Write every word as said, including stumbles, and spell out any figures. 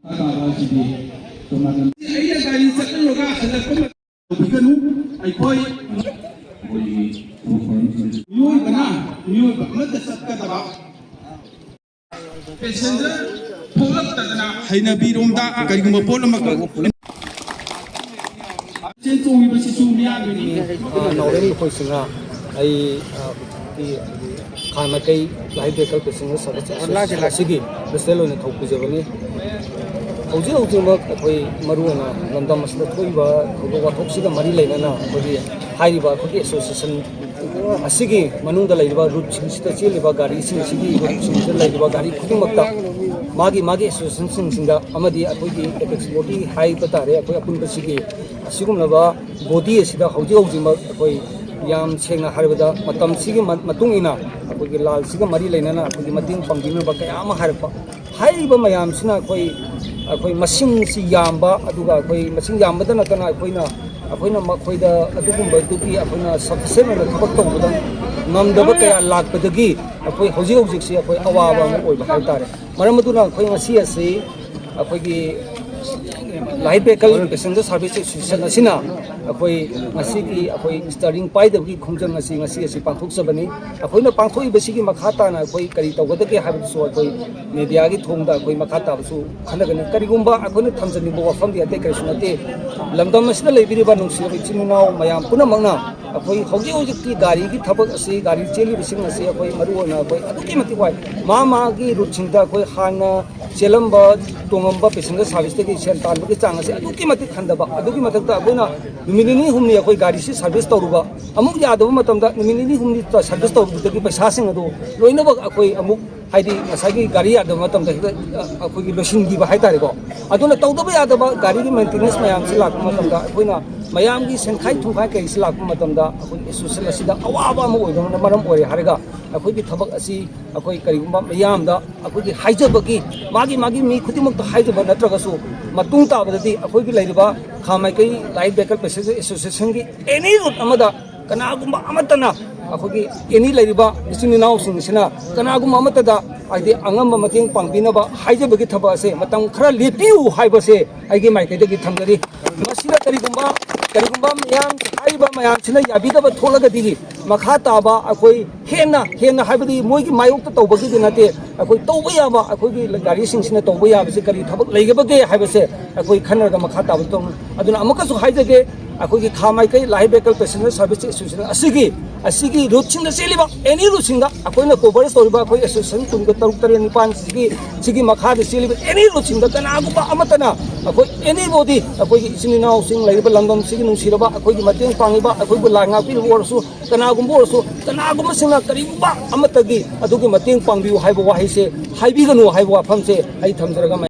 ꯇꯥꯕ ꯑꯁꯤꯗꯤ ꯇꯣꯉꯥꯟꯅ ꯑꯩꯅ ꯒꯥꯔꯤ ꯆꯠꯂꯨꯔꯒ ꯍꯜꯂꯛꯄ ꯃꯇꯝ ꯇꯧꯕꯤꯒꯅꯨ꯫ ꯑꯩꯈꯣꯏ ꯑꯩꯈꯣꯏꯒꯤ ꯊꯕꯛ ꯊꯧꯔꯝꯁꯤꯡ ꯃꯤꯑꯣꯏꯕꯅ ꯃꯤꯑꯣꯏꯕ ꯑꯃꯠꯇ ꯆꯠꯀꯗꯕ ꯄꯦꯁꯦꯟꯖꯔ ꯊꯣꯛꯂꯛꯇꯗꯅ ꯍꯩꯅꯕꯤꯔꯣꯝꯗ ꯀꯔꯤꯒꯨꯝꯕ ꯄꯣꯠ ꯑꯃꯈꯛ ꯆꯦꯟ ꯆꯣꯡꯉꯤꯕꯁꯤꯁꯨ ꯃꯤꯌꯥꯝꯒꯤꯅꯤ꯫ ꯑ, ꯅꯥꯎꯔꯦꯝ ꯂꯨꯈꯣꯏ ꯁꯤꯡꯍ꯫ ꯑꯩ, ꯑ, ꯈꯥ ꯃꯥꯏꯀꯩ light vehicle passenger service association ꯑꯁꯤꯒꯤ ꯄ꯭ꯔꯁꯤꯗꯦꯟ ꯑꯣꯏꯅ ꯊꯧ ꯄꯨꯖꯕꯅꯤ꯫ ꯍꯧꯖꯤꯛ ꯍꯧꯖꯤꯛꯃꯛ ꯑꯩꯈꯣꯏ ꯃꯔꯨꯑꯣꯏꯅ ꯂꯝꯗꯝ ꯑꯁꯤꯗ ꯊꯣꯛꯏꯕ ꯊꯧꯗꯣꯛ ꯋꯥꯊꯣꯛꯁꯤꯒ ꯃꯔꯤ ꯂꯩꯅꯅ ꯑꯩꯈꯣꯏꯒꯤ ꯍꯥꯏꯔꯤꯕ ꯑꯩꯈꯣꯏꯒꯤ ꯑꯦꯁꯣꯁꯤꯌꯦꯁꯟ ꯑꯁꯤꯒꯤ ꯃꯅꯨꯡꯗ ꯂꯩꯔꯤꯕ ꯔꯨꯠꯁꯤꯡꯁꯤꯗ ꯆꯦꯜꯂꯤꯕ ꯒꯥꯔꯤꯁꯤꯡꯁꯤꯒꯤ ꯔꯨꯠꯁꯤꯡꯁꯤꯗ ꯂꯩꯔꯤꯕ ꯒꯥꯔꯤ ꯈꯨꯗꯤꯡꯃꯛꯇ ꯃꯥꯒꯤ ꯃꯥꯒꯤ ꯑꯦꯁꯣꯁꯤꯌꯦꯁꯟꯁꯤꯡꯁꯤꯡꯗ ꯑꯃꯗꯤ ꯑꯩꯈꯣꯏꯒꯤ ꯑꯦꯄꯦꯛꯁ ꯕꯣꯗꯤ ꯍꯥꯏꯕ ꯇꯥꯔꯦ, ꯑꯩꯈꯣꯏ ꯑꯄꯨꯟꯕꯁꯤꯒꯤ ꯑꯁꯤꯒꯨꯝꯂꯕ ꯕꯣꯗꯤ ꯑꯁꯤꯗ ꯍꯧꯖꯤꯛ ꯍꯧꯖꯤꯛꯃꯛ ꯑꯩꯈꯣꯏ ꯌꯥꯝ ꯁꯦꯡꯅ ꯍꯥꯏꯔꯕꯗ ꯃꯇꯝꯁꯤꯒꯤ ꯃ-, ꯃꯇꯨꯡ ꯏꯟꯅ ꯑꯩꯈꯣꯏꯒꯤ ꯂꯥꯜꯁꯤꯒ ꯃꯔꯤ ꯂꯩꯅꯅ ꯑꯩꯈꯣꯏꯒꯤ ꯃꯇꯦꯡ ꯄꯥꯡꯕꯤꯅꯕ ꯀꯌꯥ ꯑꯃ ꯍꯥꯏꯔꯛꯄ꯫ ꯍꯥꯏꯔꯤꯕ ꯃꯌꯥꯝꯁꯤꯅ ꯑꯩꯈꯣꯏ, ꯑꯩꯈꯣꯏ ꯃꯁꯤꯡꯁꯤ ꯌꯥꯝꯕ, ꯑꯗꯨꯒ ꯑꯩꯈꯣꯏ ꯃꯁꯤꯡ ꯌꯥꯝꯕꯗ ꯅꯠꯇꯅ ꯑꯩꯈꯣꯏꯅ, ꯑꯩꯈꯣꯏꯅ ꯃꯈꯣꯏꯗ ꯑꯗꯨꯒꯨꯝꯕꯗꯨꯒꯤ ꯑꯩꯈꯣꯏꯅ ꯁꯐꯤꯁꯦꯟ ꯑꯣꯏꯅ ꯊꯕꯛ ꯇꯧꯕꯗ ꯉꯝꯗꯕ ꯀꯌꯥ ꯂꯥꯛꯄꯗꯒꯤ ꯑꯩꯈꯣꯏ ꯍꯧꯖꯤꯛ ꯍꯧꯖꯤꯛꯁꯤ ꯑꯩꯈꯣꯏ ꯑꯋꯥꯕ ꯑꯃ ꯑꯣꯏꯕ ꯍꯥꯏꯕ ꯇꯥꯔꯦ꯫ ꯃꯔꯝ ꯑꯗꯨꯅ ꯑꯩꯈꯣꯏ ꯉꯁꯤ ꯑꯁꯤ ꯑꯩꯈꯣꯏꯒꯤ light vehicle passenger service association ꯑꯁꯤꯅ ꯑꯩꯈꯣꯏ ꯉꯁꯤꯒꯤ ꯑꯩꯈꯣꯏ ꯁ꯭ꯇꯤꯌꯔꯤꯡ ꯄꯥꯏꯗꯕꯒꯤ ꯈꯣꯡꯖꯪ ꯑꯁꯤ ꯉꯁꯤ ꯑꯁꯤ ꯄꯥꯡꯊꯣꯛꯆꯕꯅꯤ꯫ ꯑꯩꯈꯣꯏꯅ ꯄꯥꯡꯊꯣꯛꯏꯕꯁꯤꯒꯤ ꯃꯈꯥ ꯇꯥꯅ ꯑꯩꯈꯣꯏ ꯀꯔꯤ ꯇꯧꯒꯗꯒꯦ ꯍꯥꯏꯕꯗꯨꯁꯨ ꯑꯩꯈꯣꯏ ꯃꯦꯗꯤꯌꯥꯒꯤ ꯊꯣꯡꯗ ꯑꯩꯈꯣꯏ ꯃꯈꯥ ꯇꯥꯕꯁꯨ ꯈꯟꯅꯒꯅꯤ꯫ ꯀꯔꯤꯒꯨꯝꯕ ꯑꯩꯈꯣꯏꯅ ꯊꯝꯖꯅꯤꯡꯕ ꯋꯥꯐꯝꯗꯤ ꯑꯇꯩ ꯀꯔꯤꯁꯨ ꯅꯠꯇꯦ꯫ ꯂꯝꯗꯝ ꯑꯁꯤꯗ ꯂꯩꯕꯤꯔꯤꯕ ꯅꯨꯡꯁꯤꯔꯕ ꯏꯆꯤꯟ ꯏꯅꯥꯎ ꯃꯌꯥꯝ ꯄꯨꯝꯅꯃꯛꯅ ꯑꯩꯈꯣꯏ ꯍꯧꯖꯤꯛ ꯍꯧꯖꯤꯛꯇꯤ ꯒꯥꯔꯤꯒꯤ ꯊꯕꯛ ꯑꯁꯤ, ꯒꯥꯔꯤ ꯆꯦꯜꯂꯤꯕꯁꯤꯡ ꯑꯁꯤ ꯑꯩꯈꯣꯏ ꯃꯔꯨ ꯑꯣꯏꯅ ꯑꯩꯈꯣꯏ ꯑꯗꯨꯛꯀꯤ ꯃꯇꯤꯛ ꯋꯥꯏ꯫ ꯃꯥ ꯃꯥꯒꯤ ꯔꯨꯠꯁꯤꯡꯗ ꯑꯩꯈꯣꯏ ꯍꯥꯟꯅ ꯆꯦꯜꯂꯝꯕ, ꯇꯣꯡꯉꯝꯕ ꯄꯦꯁꯦꯟꯖꯔ ꯁꯥꯔꯚꯤꯁꯇꯒꯤ ꯁꯦꯟ ꯇꯥꯟꯕꯒꯤ ꯆꯥꯡ ꯑꯁꯤ ꯑꯗꯨꯛꯀꯤ ꯃꯇꯤꯛ ꯍꯟꯊꯕ꯫ ꯑꯗꯨꯒꯤ ꯃꯊꯛꯇ ꯑꯩꯈꯣꯏꯅ ꯅꯨꯃꯤꯠ ꯅꯤꯅꯤ ꯍꯨꯝꯅꯤ ꯑꯩꯈꯣꯏ ꯒꯥꯔꯤꯁꯤ ꯁꯥꯔꯚꯤꯁ ꯇꯧꯔꯨꯕ, ꯑꯃꯨꯛ ꯌꯥꯗꯕ ꯃꯇꯝꯗ ꯅꯨꯃꯤꯠ ꯅꯤꯅꯤ ꯍꯨꯝꯅꯤ ꯁꯥꯔꯚꯤꯁ ꯇꯧꯔꯨꯕꯗꯒꯤ ꯄꯩꯁꯥꯁꯤꯡ ꯑꯗꯨ ꯂꯣꯏꯅꯃꯛ ꯑꯩꯈꯣꯏ ꯑꯃꯨꯛ, ꯍꯥꯏꯗꯤ ꯉꯁꯥꯏꯒꯤ ꯒꯥꯔꯤ ꯌꯥꯗꯕ ꯃꯇꯝꯗ ꯍꯦꯛꯇ, ꯑ, ꯑꯩꯈꯣꯏꯒꯤ ꯂꯣꯏꯁꯤꯟꯈꯤꯕ ꯍꯥꯏꯇꯥꯔꯦꯀꯣ꯫ ꯑꯗꯨꯅ ꯇꯧꯗꯕ ꯌꯥꯗꯕ ꯒꯥꯔꯤꯒꯤ ꯃꯦꯟꯇꯦꯅꯦꯟꯁ ꯃꯌꯥꯝꯁꯤ ꯂꯥꯛꯄ ꯃꯇꯝꯗ ꯑꯩꯈꯣꯏꯅ ꯃꯌꯥꯝꯒꯤ ꯁꯦꯟꯈꯥꯏ ꯊꯨꯝꯈꯥꯏ ꯀꯩꯁꯤ ꯂꯥꯛꯄ ꯃꯇꯝꯗ ꯑꯩꯈꯣꯏꯒꯤ ꯑꯦꯁꯣꯁꯤꯌꯦꯁꯟ ꯑꯁꯤꯗ ꯑꯋꯥꯕ ꯑꯃ ꯑꯣꯏꯕꯅ ꯃꯔꯝ ꯑꯣꯏꯔꯦ ꯍꯥꯏꯔꯒ ꯑꯩꯈꯣꯏꯒꯤ ꯊꯕꯛ ꯑꯁꯤ ꯑꯩꯈꯣꯏ ꯀꯔꯤꯒꯨꯝꯕ ꯃꯤꯌꯥꯝꯗ ꯑꯩꯈꯣꯏꯒꯤ ꯍꯥꯏꯖꯕꯒꯤ, ꯃꯥꯒꯤ ꯃꯥꯒꯤ ꯃꯤ ꯈꯨꯗꯤꯡꯃꯛꯇ ꯍꯥꯏꯖꯕ ꯅꯠꯇ꯭ꯔꯒꯁꯨ, ꯃꯇꯨꯡ ꯇꯥꯕꯗꯗꯤ ꯑꯩꯈꯣꯏꯒꯤ ꯂꯩꯔꯤꯕ ꯈꯥ ꯃꯥꯏꯀꯩ ꯂꯥꯏꯠ ꯚꯦꯍꯤꯀꯜ ꯄꯦꯁꯦꯟꯖꯔ ꯑꯦꯁꯣꯁꯤꯌꯦꯁꯟꯒꯤ ꯑꯦꯅꯤ ꯔꯨꯠ ꯑꯃꯗ ꯀꯅꯥꯒꯨꯝꯕ ꯑꯃꯠꯇꯅ ꯑꯩꯈꯣꯏꯒꯤ ꯑꯦꯅꯤ ꯂꯩꯔꯤꯕ ꯏꯆꯤꯟ ꯏꯅꯥꯎꯁꯤꯡꯁꯤꯅ ꯀꯅꯥꯒꯨꯝꯕ ꯑꯃꯠꯇꯗ, ꯍꯥꯏꯗꯤ, ꯑꯉꯝꯕ ꯃꯇꯦꯡ ꯄꯥꯡꯕꯤꯅꯕ ꯍꯥꯏꯖꯕꯒꯤ ꯊꯕꯛ ꯑꯁꯦ ꯃꯇꯝ ꯈꯔ ꯂꯦꯞꯄꯤꯌꯨ ꯍꯥꯏꯕꯁꯦ ꯑꯩꯒꯤ ꯃꯥꯏꯀꯩꯗꯒꯤ ꯊꯝꯖꯔꯤ꯫ ꯃꯁꯤꯗ ꯀꯔꯤꯒꯨꯝꯕ, ꯀꯔꯤꯒꯨꯝꯕ ꯃꯤꯌꯥꯝ, ꯍꯥꯏꯔꯤꯕ ꯃꯌꯥꯝꯁꯤꯅ ꯌꯥꯕꯤꯗꯕ ꯊꯣꯛꯂꯒꯗꯤ, ꯃꯈꯥ ꯇꯥꯕ ꯑꯩꯈꯣꯏ ꯍꯦꯟꯅ, ꯍꯦꯟꯅ ꯍꯥꯏꯕꯗꯤ ꯃꯣꯏꯒꯤ ꯃꯥꯌꯣꯛꯇ ꯇꯧꯕꯒꯤꯗꯤ ꯅꯠꯇꯦ, ꯑꯩꯈꯣꯏ ꯇꯧꯕ ꯌꯥꯕ, ꯑꯩꯈꯣꯏꯒꯤ ꯒꯥꯔꯤꯁꯤꯡꯁꯤꯅ ꯇꯧꯕ ꯌꯥꯕꯁꯦ ꯀꯔꯤ ꯊꯕꯛ ꯂꯩꯒꯗꯒꯦ ꯍꯥꯏꯕꯁꯦ ꯑꯩꯈꯣꯏ ꯈꯟꯅꯔꯒ ꯃꯈꯥ ꯇꯥꯕ ꯇꯧꯅꯤ꯫ ꯑꯗꯨꯅ ꯑꯃꯨꯛꯀꯁꯨ ꯍꯥꯏꯖꯒꯦ, ꯑꯩꯈꯣꯏꯒꯤ ꯈꯥ ꯃꯥꯏꯀꯩ ꯂꯥꯍꯤ ꯕꯦꯀꯜ ꯄꯦꯁꯦꯟꯖꯔ ꯁꯥꯔꯚꯤꯁ ꯑꯦꯁꯣꯁꯤꯌꯦꯁꯟ ꯑꯁꯤꯒꯤ, ꯑꯁꯤꯒꯤ ꯔꯨꯠꯁꯤꯡꯗ ꯆꯦꯜꯂꯤꯕ ꯑꯦꯅꯤ ꯔꯨꯠꯁꯤꯡꯗ, ꯑꯩꯈꯣꯏꯅ ꯀꯣꯚꯔꯦꯖ ꯇꯧꯔꯤꯕ ꯑꯩꯈꯣꯏ ꯑꯦꯁꯣꯁꯤꯌꯦꯁꯟ ꯀꯨꯟꯒ ꯇꯔꯨꯛ, ꯇꯔꯦꯠ, ꯅꯤꯄꯥꯟꯁꯤꯒꯤ, ꯁꯤꯒꯤ ꯃꯈꯥꯗ ꯆꯦꯜꯂꯤꯕ ꯑꯦꯅꯤ ꯔꯨꯠꯁꯤꯡꯗ ꯀꯅꯥꯒꯨꯝꯕ ꯑꯃꯠꯇꯅ, ꯑꯩꯈꯣꯏ ꯑꯦꯅꯤ ꯕꯣꯗꯤ, ꯑꯩꯈꯣꯏꯒꯤ ꯏꯆꯤꯟ ꯏꯅꯥꯎꯁꯤꯡ ꯂꯩꯔꯤꯕ ꯂꯝꯗꯝꯁꯤꯒꯤ ꯅꯨꯡꯁꯤꯔꯕ, ꯑꯩꯈꯣꯏꯒꯤ ꯃꯇꯦꯡ ꯄꯥꯡꯉꯤꯕ, ꯑꯩꯈꯣꯏꯕꯨ ꯂꯥꯏ ꯉꯥꯛꯄꯤꯔꯤꯕ ꯑꯣꯏꯔꯁꯨ, ꯀꯅꯥꯒꯨꯝꯕ ꯑꯣꯏꯔꯁꯨ, ꯀꯅꯥꯒꯨꯝꯕꯁꯤꯡꯅ ꯀꯔꯤꯒꯨꯝꯕ ꯑꯃꯠꯇꯒꯤ ꯑꯗꯨꯒꯤ ꯃꯇꯦꯡ ꯄꯥꯡꯕꯤꯌꯨ ꯍꯥꯏꯕ ꯋꯥꯍꯩꯁꯦ ꯍꯥꯏꯕꯤꯒꯅꯨ ꯍꯥꯏꯕ ꯋꯥꯐꯝꯁꯦ ꯑꯩ ꯊꯝꯖꯔꯒ